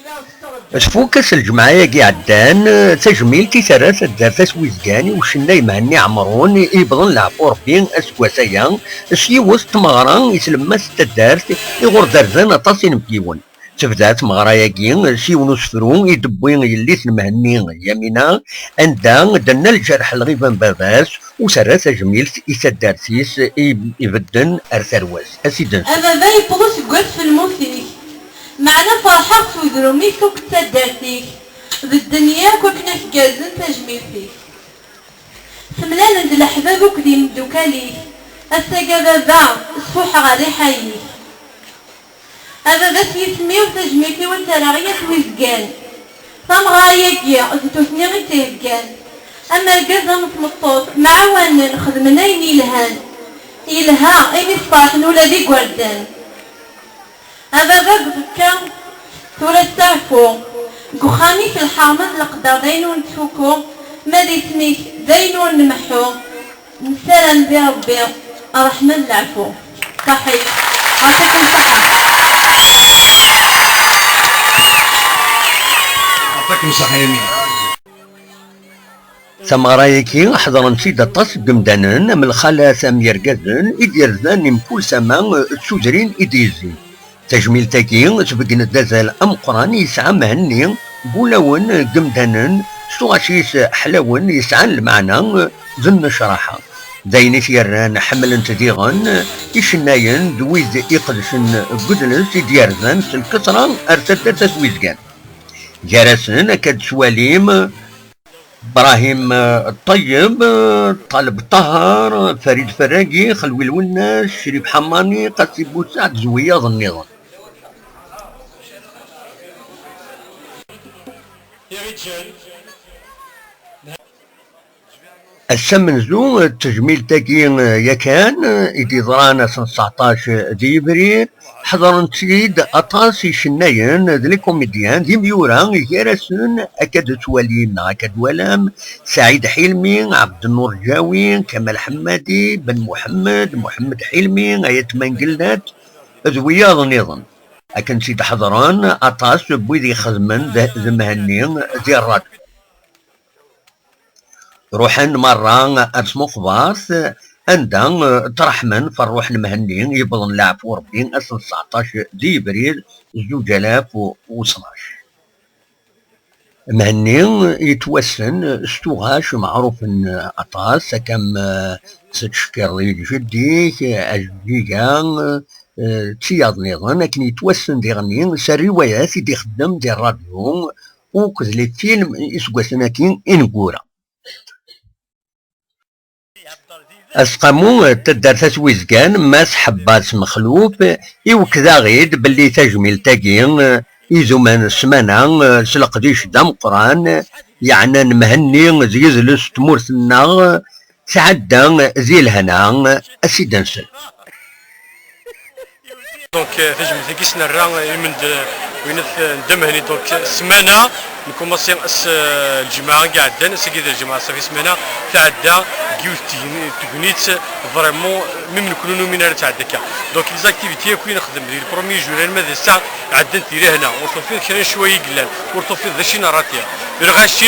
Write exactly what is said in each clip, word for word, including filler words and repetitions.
Tfuk ass n lǧemɛa-agi iɛeddan, tajmilt i terra taddart At Wizgan i ucennay Mhenni Ɛemrun i yebḍen leɛfu Rebbi aseggas-aya s yiwet n tmeɣra i tlemmast n taddart i ɣur d-rzan aṭas inebgiwen. Tebda tmeɣra-agi s yiwen usefru i d-tewwi yelli-s n Mhenni, Yamina, anda d-tenna lǧerḥ n lɣiba n baba-s u terra tajmilt i taddart-is i ibedden ar tarwa-s. A s-id-nsu. A baba, yewweḍ useggas f lmut-ik, meɛna ferḥeɣ s udrum-ik akked taddart-ik d ddenya akk akken ad k-gerrzen tajmilt-ik. Temlalem-d leḥbab akked yimeddukal-ik. Ass-agi a baba, sfuḥeɣ rriḥa-ik. A baba s yisem-iw, tajmilt-iw ad tt-rreɣ i At Wizgan. Tameɣra-agi d nutni i tt-iheggan. Am argaz am tmeṭṭut mɛawanen, xedmen ayen yelhan. Yelha imi sferḥen ula d igerdan. A baba, deg uẓekka tura steɛfu. Deg uxxam-ik lḥerma d leqder d ayen ur nettfuku, ma d isem-ik d ayen ur nmeḥḥu. Nessaram di Rebbi ṛṛeḥma d leɛfu. Ṣaḥit. Yeɛṭikum ṣṣeḥḥa. Yeɛṭikum ṣṣeḥḥa, Yamina. Tameɣra-agi ḥeḍren-tt-id aṭas n yemdanen, am lxalat am yergazen i d-yerzan i mkul tama d tudrin i d-yezzin. Tajmilt-agi tbeggen-d azal ameqqran yesɛa Mhenni n wulawen n yemdanen s tuɣac-is ḥlawen yesɛan lmeɛna d nnecraḥa. D ayen i t-yerran ḥemmlen-t diɣen icennayen d wid iqedcen deg udles i d-yerzan s lkeṣra ar taddart At Wizgan. Gar-asen akka d-tettwalim Brahim, eh, Ṭeyyeb, eh, Ṭaleb Ṭaher, Farid Ferragi, Xelwi Lwennas, Crif Ḥamani, Qasi Busaɛd d wiyaḍ nniḍen. Ass amenzu, eh, d tejmilt-agi, eh, yakan, eh, i d-yeḍran ass n tseɛṭac di yebrir, ḥeḍren-tt-id aṭas icennayen d les comédiens d imyura, gar-asen akka d-tettwalim neɣ akka d-twalam Saɛid Ḥilmi, Ɛebdennur Ǧawi, Kamal Ḥemmadi, Ben Muḥemmed, Muḥemmed Ḥilmi, Ayat Mangellat d wiyaḍ nniḍen. Akken tt-id-ḥeḍren aṭas n wid ixedmen d, d Mhenni di ṛṛadyu. Ruḥen merra ar tmuqbert, anda, eh, ttreḥmen f ṛṛuḥ n Mhenni, yewwḍen leɛfu Ṛebbi ass n tseɛṭac di yebrir zuǧ alaf u tnac. Mhenni yettwassen s tuɣac meɛrufen aṭas, akka am, eh, tettcekkireḍ-iyi-d jeddi-k, eh, ajeǧǧiga, eh, d tiyaḍ nniḍen, akken yettwassen diɣenni s rriwayat i d-ixeddem di ṛṛadyu, akked les films iseggasen-agi ineggura. Aseqqamu n taddart At Wizgan, Mass Ḥebbas Mexluf, iwekked-aɣ-id belli tajmilt-agi, izumen ssmana, s leqdic d ameqqran, yeɛnan Mhenni d yidles n tmurt-nneɣ, tɛedda di lehna, a s-id-nsel. Donc, euh, tajmilt-agi s nerra, euh, imen d, euh, winat, euh, n Dda Mehni. Donc, euh, ssmana, nkumaṣi ass, euh, lǧemɛa i iɛeddan, ass-agi d lǧemɛa, ṣafi ssmana tɛedda deg yiwet tegni-, tegnit, vraiment, même nekni ur numin ara tɛedda akka. Donc, les activités akk i nexdem di le premier juillet alma d ass-a, ɛeddant di lehna, ur tufiḍ kra n ccwaya i yellan, ur tufiḍ d acu i nerra tiɣ. Lɣaci,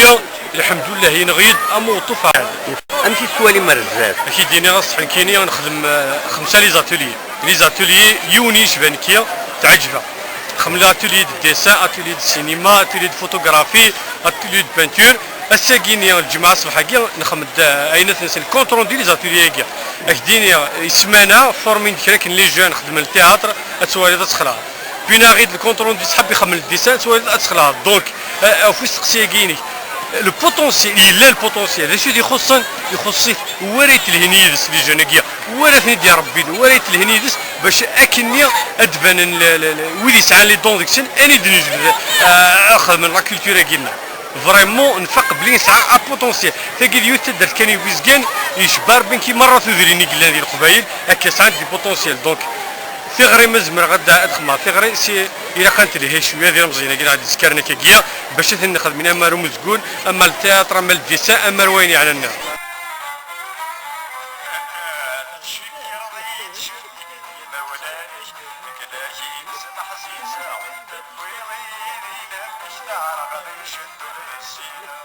lḥemdullah, yenɣi-d am uṭufan. Amek i tettwalim ar zdat? Ad k-id-iniɣ, ṣṣeḥ nekkini nexdem, euh, xemsa les ateliers. Les ateliers, yiwen yecban nekki, tɛeǧbeɣ. Xemla atelier de dessin, atelier de cinéma, atelier de photographie, atelier de peinture. Ass-agi-ni, lǧemɛa ṣṣbeḥ-agi, nxeddem-d, euh, ayen ad t-nsel compte rendu les ateliers-agi. Ad k-d-iniɣ, i ssmana, formin-d kra akken les jeunes xedmen le théâtre, ad twaliḍ ad texleḍ. Win aɣ-id le compte rendu ṣṣḥab ixemmel dessin, ad twaliḍ ad texleḍ. Donc, euh, ɣef usteqsi-agi-inek, le potentiel, yella le potentiel, d acu i t-ixuṣṣen? Ixuṣṣ-it wara yettelhin yid-s les jeunes-agi, wara ten-id-irebbin, wara yettelhin yid-s, bac akkenni ad d-banen le, le, le, wid yesɛan les dons deg-sen, ad d-nejbed, euh, ad xedmen la culture-agi-nneɣ. Vraiment, nfaq belli nesɛa un potentiel. Tagi d yiwet taddart kan i Wizgan, yecba Rebbi nekki merra tudrin i yellan di Leqbayel, akka sɛant du potentiel. Donc, tiɣri ma zemreɣ ad, ad xedmeɣ tiɣri, si ilaq ad ntelhi cwiya d ilemẓiyen-agi neɣ d iskaren akkagi, bac ad ten-nexdem ama ar umezgun, ama le théâtre, ama le dessin, ama ar wayen yeɛnan nniḍen. Ɛerqen icedden d ssira.